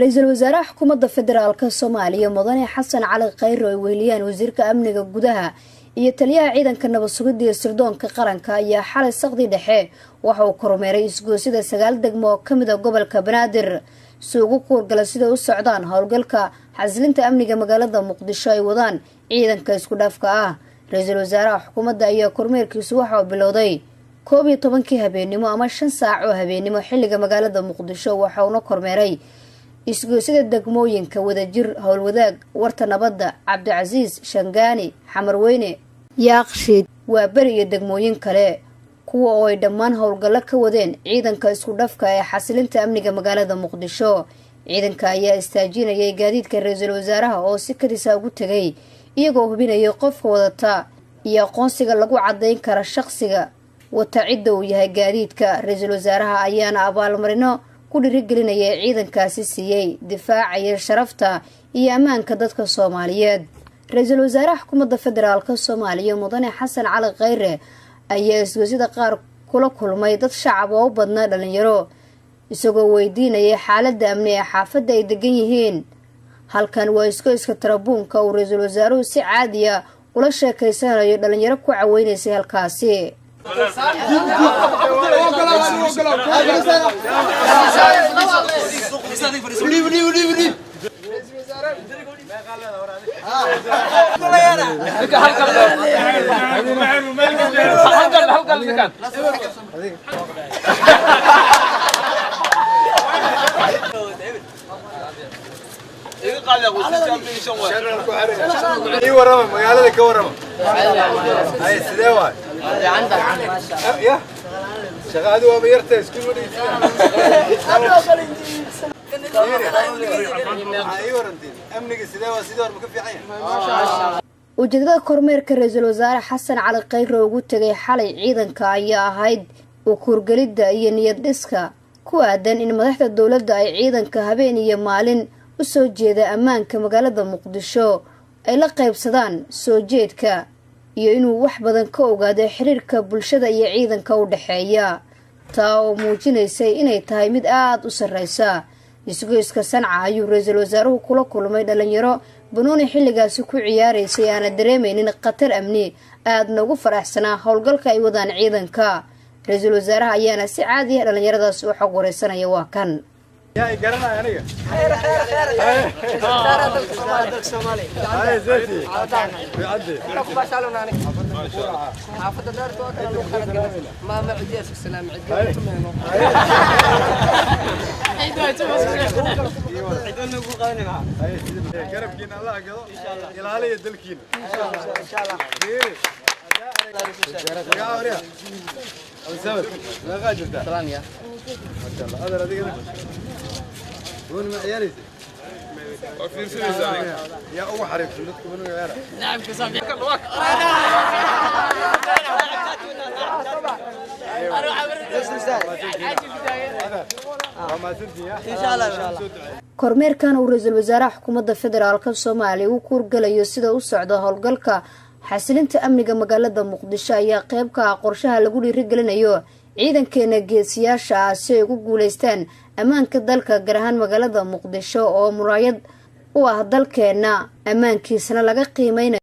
Ra-iisul wasaaraha xukuumadda federaalka Soomaaliya, Mudane Xasan Cali Khayre, oo ay weheliyaan wasiirka amniga gudaha iyo taliyaha ciidanka nabad sugidda iyo sirdoonka qaranka, ayaa xalay saqdi dhexe waxa uu kormeeray isgoosida 9 degmo oo kamid a gobolka Banaadir, si ugu kuurgala sida u socdaan howlgalka xasilinta amniga magaalada Muqdisho ay wadaan ciidanka isku dhafka ah. Ra-iisul wasaaraha xukuumadda ayaa kormeerkiisu waxa uu bilowday 11-kii habeenimo ama 5 saac oo habeenimo xilliga magaalada Muqdisho, waxa uuna kormeeray isgoysada degmooyinka Wadajir, Howlwadaag, Warta Nabadda, Cabdicasiis, Shangaani, Xamarweyne, Yaaqshiid, Waaberi iyo degmooyin kale, kuwa oo ay dhammaan howlgallo ka wadeen ciidanka isku dhafka ee xasilinta amniga magaalada Muqdisho. Ciidanka ayaa istaajinayay gaadiidka ra-iisul wasaaraha oo si kadisa ugu tegay, iyagoo hubinayay qofka wadata iyo aqoonsiga lagu cadayn kara shaqsiga wata cidda uu yahay gaadiidka. Ra-iisul wasaaraha ayaana abaalmarino ku dhiirigelinaya ciidankaasi siiyey difaacaya sharafta iyo ammaanka dadka Soomaaliyeed. Ra-iisul wasaaraha xukuumadda federaalka Soomaaliya, Mudane Xasan Cali Khayre, ayaa isgoysida qaar kula kulmay dad shacab oo u badnaa dhalinyaro, isagoo weydiinayay xaaladda amni ee xaafadda ay degan yihiin. Halkan waa isgoyska Tarabuunka uu ra-iisul wasaaruhu si caadiya ula sheekeysanayo dhalinyaro ku caweynaysay halkaasi. Ii warrama, magaalada ka warrama. Hay, sidee waay? Ya shaqaadu waaba yarta, iskuul ma dhigeysaa. Ii warantiin amniga sidee waa? Sidii hore ma ka fiican yahay? Ujeedada kormeerka ra-iisul wasaare Xasan Cali Khayre ugu tegay xalay ciidanka ayaa ahayd u kuurgelidda iyo niyad dhiska ku aadan in madaxda dowladda ay ciidanka habeen iyo maalin u soo jeeda ammaanka magaalada Muqdisho ay la qaybsadaan soo jeedka, iyo inuu wax badan ka ogaado xiriirka bulshada iyo ciidanka u dhexeeya, taa oo muujinaysay inay tahay mid aada u sarreysa. Isgoyska Sanca ayuu ra-iisul wasaaruhu kula kulmay dhalinyaro banooni xilligaasi ku ciyaaraysay, aana dareemaynin khatar amni, aadna ugu faraxsanaa howlgalka ay wadaan ciidanka. Ra-iisul wasaaraha ayaana si caadi ah dhalinyaradaas u xog wareysanaya. Waa kan. Yaa i garanaya aniga? Hay, zeti fiicante. Garabkiina Allah gado, ilaaliya dalkiina. Fiiri. Magaca warya? Abdisamad, meeqaa jirtaa? Masha Allah. Adar adigana? Banooni ma ciyaaraysa? Yaa ugu xariifsan dadka banooniga ciyaara? Waa mahadsantihiin. Kormeerkan uu ra-iisul wasaaraha xukuumadda federaalka Soomaaliya uu kuurgalayo sida u socdo howlgalka xasilinta amniga magaalada Muqdisho ayaa qeyb ka ah qorshaha lagu dhiirigelinayo ciidankeena geesiyaasha ah si ay ugu guuleystaan ammaanka dalka, gaar ahaan magaalada Muqdisho oo muraayad u ah dalkeena, ammaankiisana laga qiimeynayo.